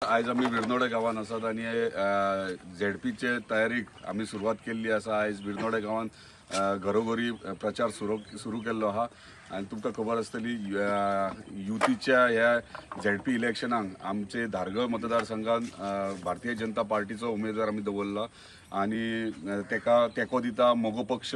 आयज आमी विर्नोडे गांवांत आसात आनी झेडपीचे तयारीक आमी सुरवात केल्ली आसा. आयज विर्नोडे गांवांत घरोघरी प्रचार सुरू सुरू केल्लो आहा आनी तुमकां खबर आसतली, युतीच्या ह्या झेडपी इलेक्शनाक आमचे धारगळ मतदारसंघात भारतीय जनता पार्टीचो उमेदवार आमी दवरला आनी तेका तेंको दिता मगो पक्ष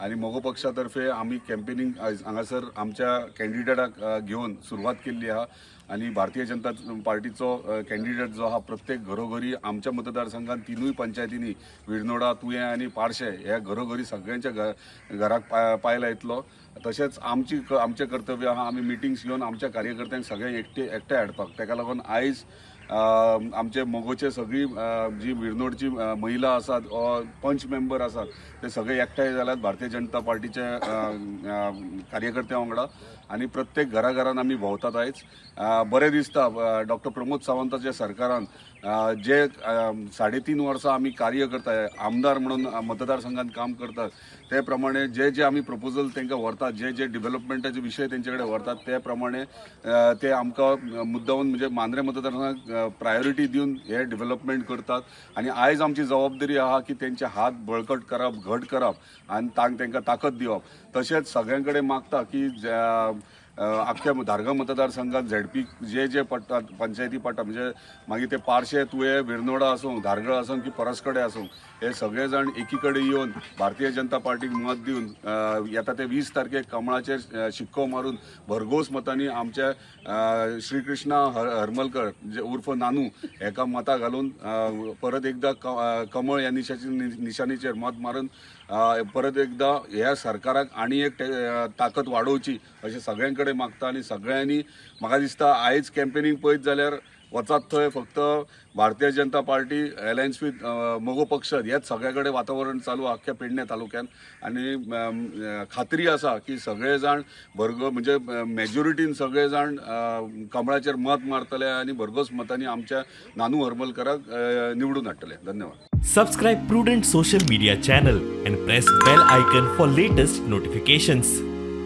आनी मगो पक्षा तर्फे आमी कॅम्पेनिंग आयज हांगासर आमच्या कॅन्डिडेटाक घेवन सुरवात केल्ली आहा. आनी भारतीय जनता पार्टीचो कॅन्डिडेट जो आहा, प्रत्येक घरोघरी आमच्या मतदारसंघात तिनूय पंचायतींनी, विर्नोडा, तुयें आनी पार्शे, ह्या घरोघरी सगळ्यांच्या घराक पायला येतलो. तशेंच आमचें कर्तव्य आहा, आमी मिटिंग्स घेवन आमच्या कार्यकर्त्यांक सगळ्यांक एकठांय हाडपाक. तेका लागून आयज आमचे मगोचे सगळी जी विर्नोडची महिला आसात, पंच मेंबर आसात, ते सगळे एकठांय जाल्यात भारतीय जनता पार्टीचे कार्यकर्त्यां वांगडा आनी प्रत्येक घराघरान आमी भोंवतात आयज. बरें दिसता, डॉक्टर प्रमोद सावंताच्या सरकारान जे 3.5 वर्सां आमी कार्य करता, आमदार म्हणून मतदारसंघात काम करतात, ते प्रमाणे जे जे आमी प्रपोजल तांकां व्हरतात, जे जे डिव्हलपमेंटाचे विशय तेंचे कडेन व्हरतात, ते प्रमाणे ते आमकां मुद्दामून म्हणजे मांद्रें मतदारसंघाक प्रायोरिटी दिवन हे डिव्हलपमेंट करतात. आनी आयज आमची जबाबदारी आहा की तेंचे हात बळकट करप, घट करप आनी तांकां ताकद दिवप. तशेंच सगळ्यां कडेन मागता की आख्ख्या धारगळ मतदारसंघात झेडपी जे जे पडटात, पंचायती पडटा, म्हणजे मागीर ते पार्शे, तुयें, विर्नोडा आसूं, धारगळ आसूं की परसकडे आसूं, हे सगळे जाण एकी कडेन येवन भारतीय जनता पार्टीक मत दिवन येता ते 20 तारखेक कमळाचेर शिक्को मारून भरघोस मतांनी आमच्या श्रीकृष्णा हरमलकर जे उर्फ नानू हेका मतां घालून परत एकदा कमळ ह्या निशाणीचेर मत मारून परत एकदा ह्या सरकाराक आनी एक ताकद वाडोवची अशें सगळ्यां कडेन मागता. आनी सगळ्यांनी, म्हाका दिसता, आयज कॅम्पेनींग पळयत जाल्यार वचात थंय फक्त Bharatiya Janata party alliance with मगो पक्ष हेच सगळे कडेन वातावरण चालू आख्ख्या पेडणे तालुक्यान. आनी खात्री आसा की सगळे जाण म्हणजे मेजॉरिटीन सगळे जाण कमळाचेर मत मारतले आनी भरघोस मतांनी आमच्या नानू हरमलकराक निवडून हाडटले. धन्यवाद. Subscribe Prudent Social Media channel and press bell icon for latest notifications.